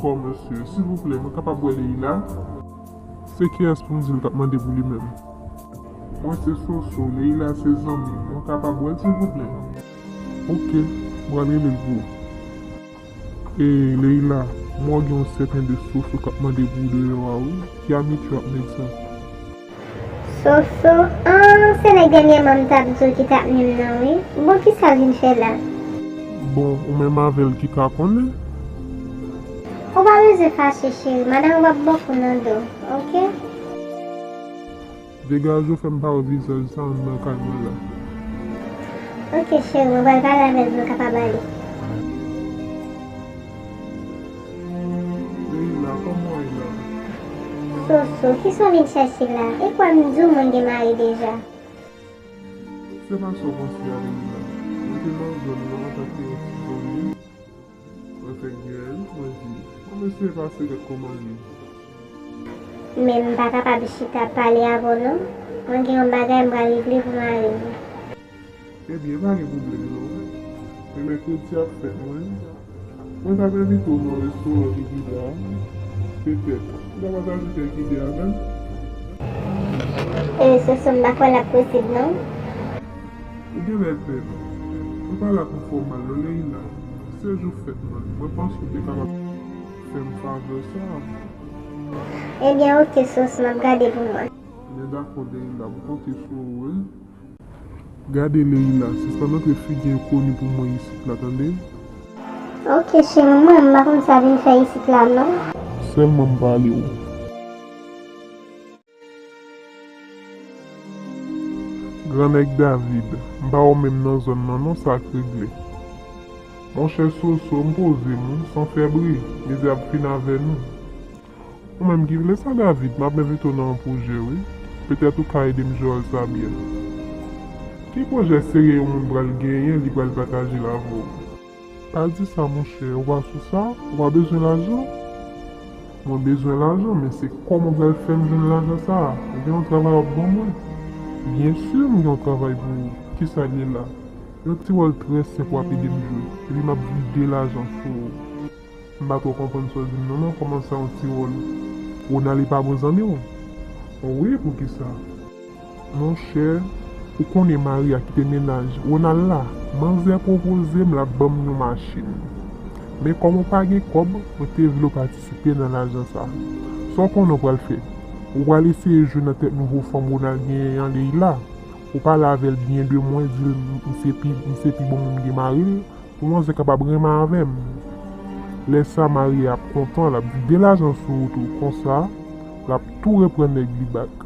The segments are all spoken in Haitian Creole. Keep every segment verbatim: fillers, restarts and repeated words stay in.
Kò mesye, silvouplè, mwen kapab wè Leila? Se kiyès pou m di l k ap mande pou li menm? Mwen se Soso, Leila se zanmi m. Mwen kapab wè l, silvouplè? Oke, m pral rele l pou ou. E, Leila, m wè w gen yon sèten de Soso k ap mande pou ou deyò a, wi. Ki amitye w ak nèg sa? Soso, ah, se nèg dènyèman m t ap di w ki t ap ni m nan, wi. Bon, kisa l vin fè la? Bon, ou menm avè l ki ka konnen. Ou pa bezwen fache, cheri. Madanm ou p ap bon kou nan do, oke? Degaje w, fè m pa wè vizaj sa anndan kay mwen la. Oke, cheri, mwen pral pale avè l pou nou kapab ale. Leila, kòman w ye la? Soso, kisa w vin chèche la? E kwè m di w mwen gen mari deja. Se pa sa w panse a, Leila. Mwen te nan zòn nan antanke yon ti zanmi. Mwen fèk gen l, mwen di, ann eseye pase gad kòman l ye. Men m pa kapab chita pale avè w non. Mwen gen yon bagay m pral regle pou mari m. Ebyen, pa gen pwoblèm non. Men mèkredi ap fèt mwen. Mwen t ap envite w nan restoran Ligida a. Petèt, ou ta pataje kèk ide avè m? E, Soso, m pa kwè l ap posib non. Ou genlè pè m. Mwen pa la pou fè w mal non, Leila. Se jou fèt mwen. Mwen panse w te kapab fè m favè sa a. Ebyen, oke, Soso, m ap gade pou mwen. Men dakò, Leila, m konte sou ou, wi. Gade, Leila, sispann antre figi enkoni pou mwen isit la, tande? Oke, cheri, mwen, m pa konn sa vin fè isit la, non. Sèlman m pale w. Grannèg David, m pa wè w menm nan zòn nan non, sa k regle? Monchè Soso, m poze m wi, san fè bri, mizè ap fin avè nou. Ou menm ki vle sa, David, m ap envite w nan yon pwojè wi. Petèt ou ka ede m jere sa byen. Ki pwojè serye yon moun pral genyen, li pral pataje l avè w? Pa di sa, monchè, ou pa sou sa, ou pa bezwen lajan? Mwen bezwen lajan, men se kòman w pral fè m jwenn lajan sa a? Ou gen yon travay w ap ban mwen? Byen si, m gen yon travay pou ou. Kisa l ye la? Yon ti wòl trè senp w ap ede m jwe, epi m ap vide lajan sou ou. M pa twò konprann sa w di m non, non, kòman sa yon ti wòl? Ronald li pa bon zanmi w? Wi, poukisa? Monchè, ou konnen Maria kite mennaj Ronald la, manzè pwopoze m l ap ban m yon machin. Men kòm ou pa gen kòb, mwen te vle w patisipe nan lajan sa. Sa w konnen w pral fè? Ou pral eseye jwe nan tèt nouvo fanm Ronald genyen an, Leila. Ou pale avè l byen de mwen, di l m se pi, m se pi bon moun gen mari l, pou manzè kapab renmen avè m. Lè sa, Maria ap kontan, l ap vide lajan sou ou tou. Konsa, l ap tou reprann nèg li bak.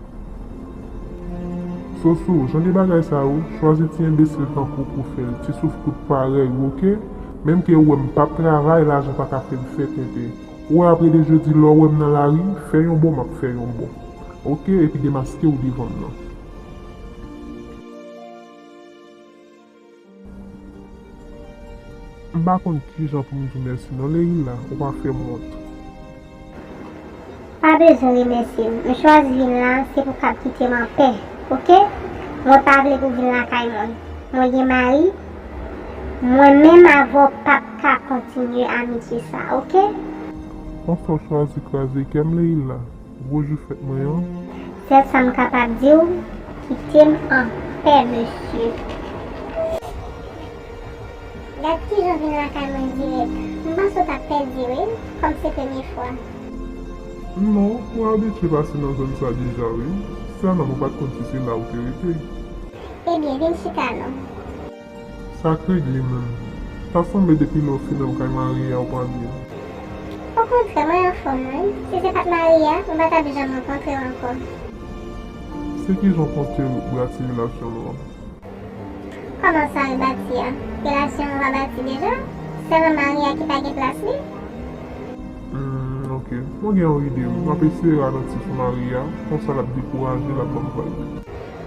Soso, jan de bagay sa yo, chwazi ti enbesil tankou w pou fè l, ti souftout parèy ou, oke? Menm ke ou wè m p ap travay, lajan pa ka fè m fè tenten. Ou wè apre de jodi, lè w wè m nan lari, fè yon bò, m ap fè yon bò. Oke? Epi demaske w devan m nan. M pa konn kijan pou m di w mèsi non, Leila, ou pa fè m wont. Pa bezwen remèsye m. M chwazi vin la, se pou w kab kite m anpè, oke? Mwen pa vle pou w vin lakay mwen. Mwen gen mari, mwen menm avè w p ap ka kontinye amitye sa, oke? Konsa w chwazi kraze kè m, Leila? Gwo jou fèt mwen an. Sèl sa m kapab di w, kite m anpè, mesye. Gad kijan w vin lakay mwen dirèk. M panse w t ap pèdi, wi, kòm se premye fwa. Non, mwen abitye pase nan zòn sa deja, wi. Sèlman mwen pa t konn si se la ou te rete. Ebyen, vin chita non. Sa k regle menm? Ta sanble depi lè w fin al kay Maria ou pa byen. Okontrè, mwen anfòm wi. Si se pa t Maria, mwen pa t ap janm rankontre w ankò. Se kijan w konte rebati relasyon nou an? Kòman sa rebati a? Relasyon an pa bati deja? Sèlman Maria ki pa gen plas li? Hmm, ok. Mwen gen yon ide wi. M ap eseye ralanti sou Maria. Konsa l ap dekouraje, l ap ban m vag.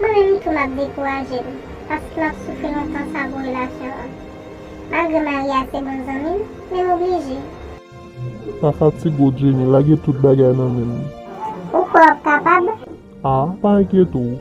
Mwen menm tou m ap dekouraje m, paske m ap soufri lontan sa pou relasyon an. Malgre Maria se bon zanmi m, men m oblije. Pa fatige w, Jenny, lage tout bagay nan men m. Ou kwè w ap kapab? A, pa enkyete w.